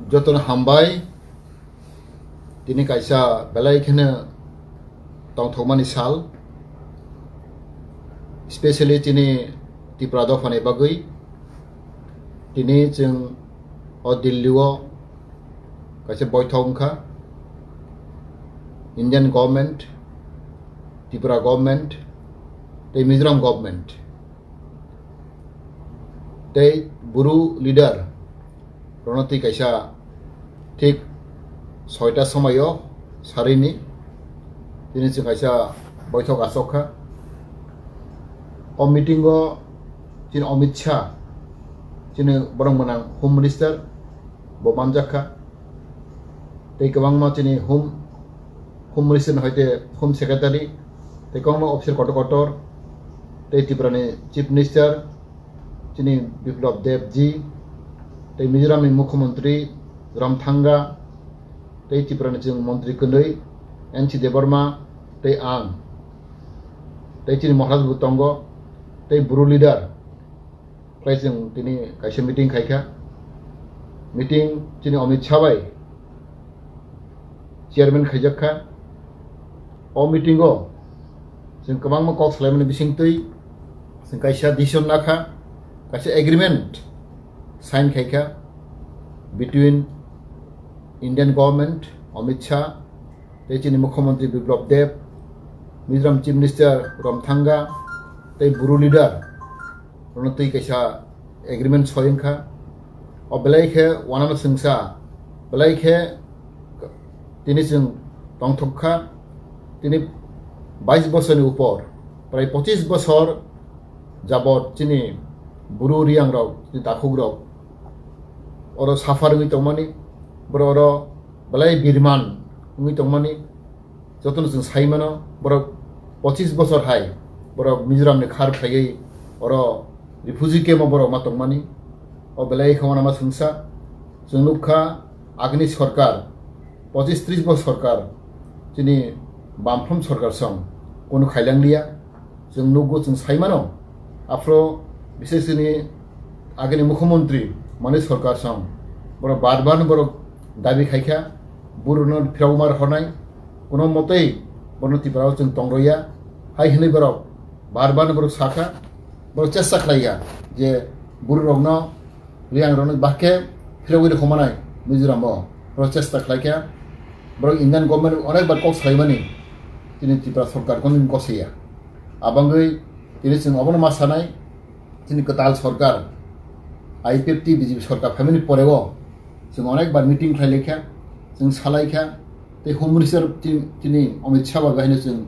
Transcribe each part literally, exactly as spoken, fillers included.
Jotono hambai, tini kaisa belai kheno tongthokmani sal, specially chini Tipra dophani bagwi. Tini chwng o Delhi o kaisa boithok wngkha, Indian government, Tripura government tei Mizoram government tei Bru leader rokno twi kaisa thik soita somaio sarini tini chwng kaisa boithok achok kha. O meeting o chini Amit Shah, chini borok mwnang Home Minister, bo manjak kha. Tei kwbangma chini Home, Home Minister ni hoite Home Secretary, tei kwbangma officer kotor kotor, tei Tripura ni Chief Minister, chini Biplab Deb ji, tei Mizoram ni Mukhyamantri Ramthanga, tei Tripura ni chwng Mantri kwnwi N C Debbarma, tei ang, tei chini Maharaj bo tongo, tei Bru leader, khlai chwng tini kaisa meeting khai kha. Meeting chini Amit Shah bai chairman khaijak kha. O meeting o chwng kwbangma kok salaimani bisingtwi chwng kaisa decision la kha, kaisa agreement sign khai kha between Indian government, Amit Shah, tei chini Mukhyamantri Biplab Deb, Mizoram Chief Minister Ramthanga, tei Bru leader rokno twi kaisa agreement soi wngkha. O belai khe uanama chwngsa, belai khe tini chwng tongthok kha, tini bais bosorni upor, prai pochis bosor jabot chini Bru Reang rok, chini takhuk rok oro suffer wngwi tongmani, borok oro belai birman wngwi tongmani. Jotono chwng sai mano, borok pochis bosor hai borok Mizoram ni khar khlaiwi oro refugee camp o borok ma tongmani. O belai khe uanama chwngsa. Chwng nukha agini sorkar, pochis tris bosor sorkar, chini bamfront sorkar song kunu khailang liya. Chwng nukgo, chwng sai mano, aphro bises chini agini Mukhyamantri Manish Sarkar song borok bar bar borok dabi khai kha, Bru rokno phirok ma rohornai, kuno motei bono Tripura o chwng tong rwya hai hwnwi borok bar bar borok sa kha, borok chesta khlai ya je Bru rokno Reang rokno bahkhe phirogwi rwkhumanai Mizoram o borok chesta khlai kha. Borok Indian government onek bar kok salaimani chini Tripura sorkar kono gosaiya. Abangwi tini chwng obono ma sanai, chini kwtal sorkar, I P F T B J P sorkar phaimani poreo chwng onek bar meeting khlai lai kha, chwng salai kha, tei Home Minister chini, chini Amit Shah bai haino chwng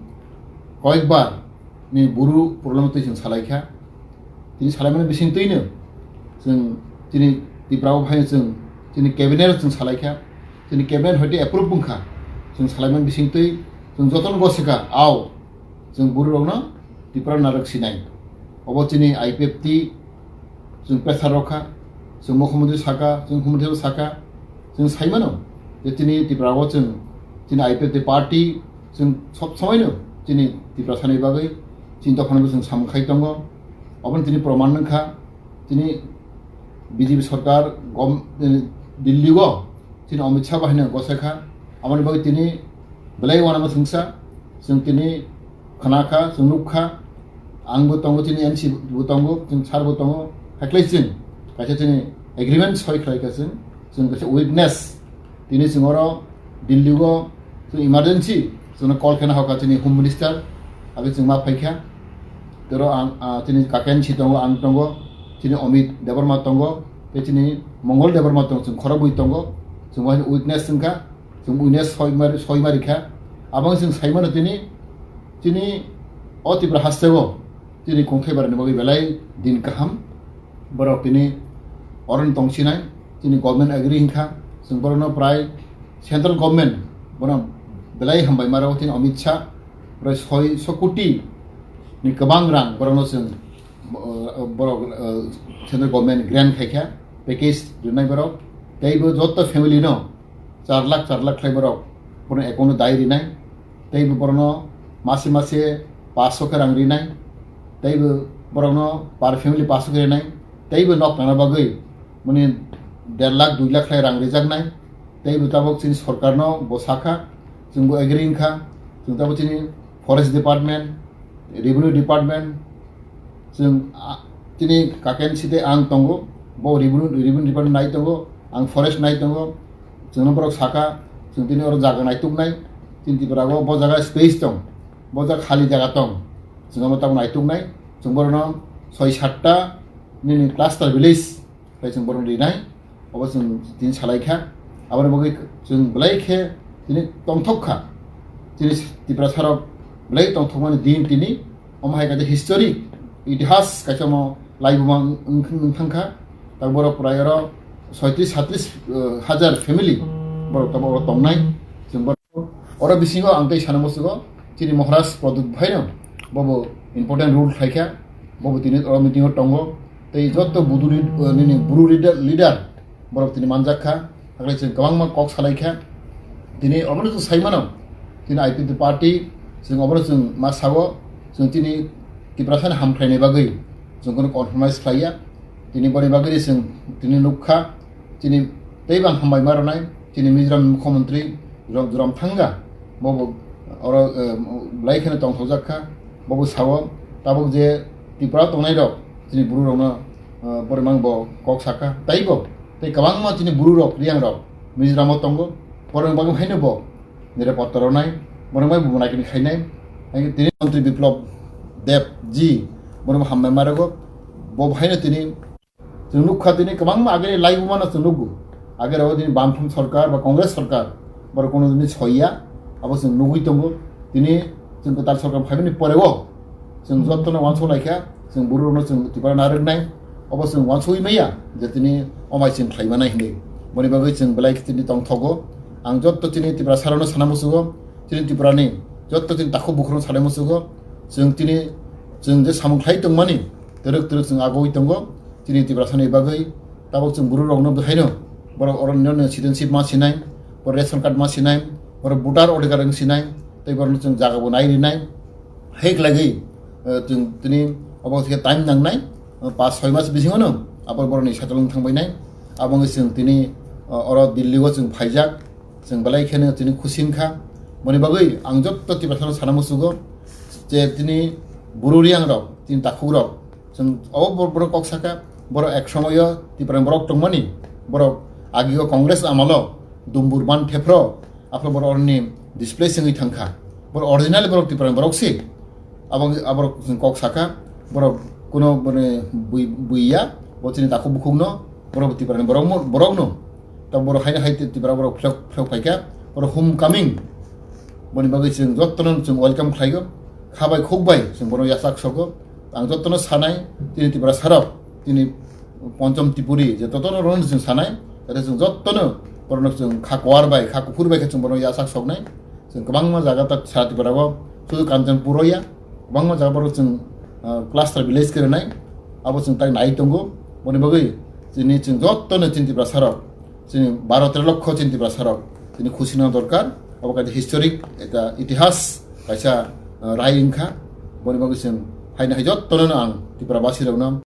koyek bar ni Bru problem twi chwng salai kha. Tini salaimani bisingtwino chwng chini Tripura o phaino chwng chini cabinet o chwng salai kha. Chini cabinet hoite approve wng kha. Chwng salaimani bisingtwi chwng jotono gosika, ao chwng Bru rokno Tripura narwk sinai. Obo chini I P F T chwng pressure rw kha, chwng Mukhyamantri saka, chwng Home Minister saka, chwng sai mano je chini Tripura o chwng chini I P F T party chwng sob somoino chini Tiprasani bagwi chini dophano chwng samung khai tongo. Oboni tini proman wng kha, chini B J P sorkar gom-, eh, Delhi o chini Amit Shah bai haino gosai kha, aboni bagwi tini belai uanama chwngsa, chwng tini khna kha, chwng nuk kha, ang bo tongo, chini M C bo tongo, chwng sir bo tongo, hakhlai chwng kaisa chini agreement soi khlai kha chwng, chwng kaisa weakness, tini chwng oro Delhi o chwng emergency chwngno call khe na hoka chini Home Minister, abo chwng ma phai kha, tei oro ang, ah, chini kaken si tongo, ang tongo, chini Amit Debbarma tongo, tei chini Mongol Debbarma tongo, chwng khorokbwi tongo, chwng bo weakness wng kha. Chwng buino soi mari, soi mari kha. Abang chwng sai mano tini, chini o Tripura hasteo chini kongthai barani bagwi belai din kaham. Borok tini oron tongsinai, chini government agree hinkha. Chwng borokno prai central government bono belai hambai maro, tini Amit Shah prai soi so koti ni kwbang rang borokno chwng, uh, borok, uh, central government grant khaikha, package rinai borok. Tei bo joto family no char lakh, char lakh khlai borok bono account o dai rinai, tei bo borokno mase mase paanch sho khe rang rinai, tei bo borokno per family paanch sho khe rinai, tei bo nok nana bagwi mani der lakh dui lakh khlai rang rijaknai. Tei bo tabok chini sorkarno bo sakha, chwngbo agree wngkha, chwng tabok chini forest department, revenue department, chwng, a, chini kaken site ang tongo, bo revenue, revenue department nai tongo, ang forest nai tongo, chwngno borok sakha, chwng tini oro jaga naituknai, chini Tripura o bo jaga space tong, bo jaga khali jaga tong, chwng abo tabok naituknai, chwng borokno soi satta nini cluster village, Tei chwng borokno rinai, obo chwng tini salai kha. Aboni bagwi chwng belai khe tini tongthok kha. Tini Tiprasarok belai tongthokmani din tini. Omo hai kaisa historic, itihas kaisa omo laibuma wng, wng, wng thang kha. Tak borok prai oro soitris satris, eh, hajar family borok tabok oro tongnai. Chwng borok Oro bisingo ang tei sana musugo, chini Maharaj Pradyut bhaino bobo important role khlaikha, bobo tini oro meeting o tongo, tei joto budu lead-, eh, nini buru leader, leader borok tini manjak kha, hakhe chwng kwbangma kok salaikha. Tini obono chwng saimano, tini I P F T party, chwng obono chwng ma sao, chwng tini Tiprasani hamkhlaini bagwi chwng kono compromise khlaiya. Tini boni bagwi chwng tini nukha, chini tei bang hambai ma rwnai, chini Mizoram mukhyamantri Ram-, Ramthanga, bobo oro, eh, belai kheno tongthokjak kha, bobo sao, tabuk je Tripura tongnai rok, chini buru rokno, eh, bormang bo kok sakha, taibo, tei kwbangma chini buru rok, riyang rok, Mizoram o tongo, borok bagwi haino bo nire potro nai, borok bai bo naikini khainai, hai tini Mantri Biplab Deb ji, borok hambai ma rwgo, bo haino tini Chwng nukha tini kwbangma agini laibumano chwng nukgo. Agirao tini Bamfront sorkar ba Congress sorkar borok kono tini soiya, abo chwng nugwi tongo. Tini chwng kwtal sorkar phaimani poreo chwng jotono uansuk laikha, chwng bururokno chwng Tripura narwknai, obo chwng uansugwi maya je tini omai chwng khlaimanai hinwi. Boni bagwi chwng belai khe tini tongthogo. Ang jotto chini Tiprasarokno sana muchugo, chini Tripurani jotto chini takhuk bukhukno sana muchugo. Chwng tini chwng je samung khlai tongmani twrwk twrwk chwng agoi tongo. Chini Tiprasani bagwi tabok chwng bururokno bwkhaino borok oro nini citizenship ma sinai, borok ration card ma sinai, borok voter adhikar wng sinai, tei borokno chwng jaga bo nai rinai. Hai khlaiwi, eh, chwng tini obo khe time nangnai, eh, pas soi mas bisingono abo borokni settle wng thangbainai. Abo wngwi chwng tini, eh, oro Delhi o chwng phaijak, chwng belai kheno tini khusi wngkha. Boni bagwi ang jotto Tiprasano sana muchugo je tini buru riyangrok, tini takhukrok, Chwng o bor-, borok kok saka, borok ek somoyo Tiprani borok tongmani, borok agio Congress amalo dumbur ban thephro, aphro borok oroni displace wngwi thangkha. Borok originally borok Tiprani borok si. Abo, aborok chwng kok saka, borok kuno boni bui-, buiya, bo chini takhuk bukhukno, borok Tiprani borok mo-, borokno. Ta borok haino hai Tipra borok phlok, phlok phaikha, borok homecoming. Boni bagwi chwng jottono chwng welcome khlaigo. Khabai khukbai chwng bono yachak sogo. Ang jottono sanai, tini Tiprasarok, tini Ponchom Tripuri, je jottono rono chwng sanai, jate chwng jottono borokno chwng kha kuar bai, kha kuphur bai khe chwng bono yachak soknai. Chwng kwbangma jaga tak sara Tripura o, sudu Kanchanpur o ya, kwbangma jaga borok chwng, ah, cluster village khe rwnai, abo chwng tak nai tongo. Boni bagwi chini chwng jottono chini Tiprasarok, chini baro tero lokho chini Tiprasarok, chini khusi no dorkar, abo kaisa historic, ekta itihas, kaisa, ah, rai wngkha. Boni bagwi chwng haino hai jottono ang Tripura basi rokno